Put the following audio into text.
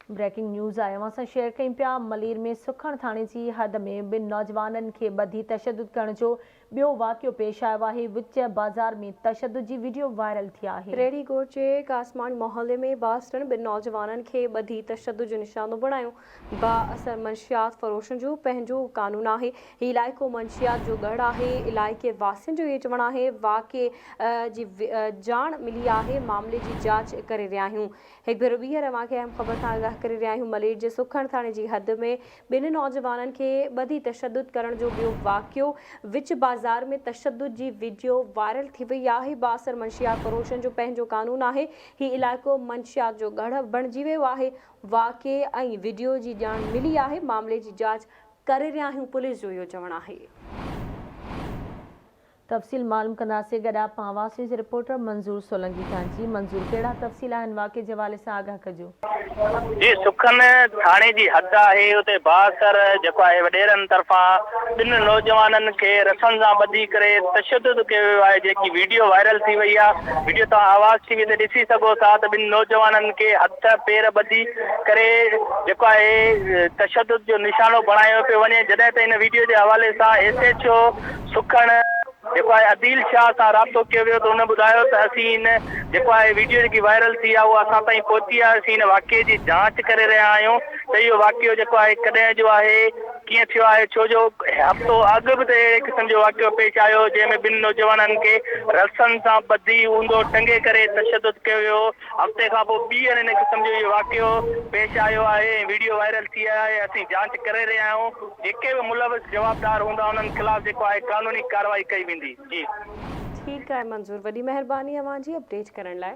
Breaking news آهي اوهان سان شيئر ڪيون پيا ملير ۾ سکڻ ٿاڻي جي حد ۾ ٻن نوجوانن کي ٻڌي تشدد ڪرڻ جو ٻيو واقعو پيش آيو آهي وچ بازار ۾ تشدد جي وڊيو وائرل ٿي آهي. ريڙهي ڳوٺ جي قاسماڻي محلي ۾ بااثرن ٻن نوجوانن کي ٻڌي تشدد جو نشانو بڻايو. بااثر منشيات فروشن جو پنهنجو قانون آهي. هي علائقو منشيات جو ڳڙهه آهي. علائقي واسين جو اهو چوڻ آهي واقعي جي ڄاڻ ملي آهي معاملي جي جاچ ڪري رهيا آهيون. هڪ ڀيرو ٻيهر اوهان کي اهم خبر کان آگاهه ڪري رهيا آهيون ملير جي سکڻ ٿاڻي جي حد ۾ ٻن نوجوانن کي ٻڌي تشدد ڪرڻ جو ٻيو واقعو وچ بازار ۾ تشدد جي وڊيو وائرل ٿي وئي آهي بااثر منشيات فروشن جو پنهنجو قانون آهي هي علائقو منشيات جو ڳڙهه بڻجي ويو آهي واقعي ۽ وڊيو جي ڄاڻ ملي آهي معاملي جي جاچ ڪري رهيا آهيون پوليس جو اهو چوڻ آهي. تفصيل معلوم ڪنداسين گڏاپ مان آواز نيوز جي رپورٽر منظور سولنگي کان جي منظور ڪهڙا تفصيل آهن واقعي جي حوالي سان آگاهه ڪجو. جي سکن ٿاڻي جي حد آهي اتي بااثر جيڪو آهي وڏيرن طرفان ٻن نوجوانن کي رسن سان ٻڌي ڪري تشدد ڪيو ويو آهي جيڪي ويڊيو وائرل ٿي وئي آهي ويڊيو توهان آواز ٽي وي تي ڏسي سگهو ٿا ته ٻن نوجوانن کي هٿ پير ٻڌي ڪري جيڪو آهي تشدد جو نشانو بڻايو پيو وڃي جڏهن ته ان ويڊيو جي حوالي سان ايس ايڇ او سکڻ، جيڪو آهي عديل شاهه سان رابطو ڪيو ويو ته ان ٻڌايو ته اسين ان جيڪو آهي ويڊيو جيڪي وائرل ٿي آهي اها اسان تائين پهتي آهي اسين ان واقعي جي جاچ ڪري رهيا آهيون ته اهو واقعو جيڪو آهي ڪڏهن جو آهي ڪيئن ٿيو آهي ڇو جو هفتو اڳ به ته اهڙي قسم جو واقعو پيش آيو هو جنهن ۾ ٻن نوجوانن کي رسن سان ٻڌي اونڌو ٽنگي ڪري تشدد ڪيو ويو هو هفتي کان پوء ٻيهر ان قسم جو اهو واقعو پيش آيو آهي ۽ ويڊيو وائرل ٿي آهي اسين جاچ ڪري رهيا آهيون جيڪي به ملوث جوابدار هوندا انهن خلاف جيڪو آهي قانوني ڪارروائي ڪئي ويندي جي. ٺيڪ آهي منظور وڏي مهرباني اوهان جي اپڊيٽ ڪرڻ لاء.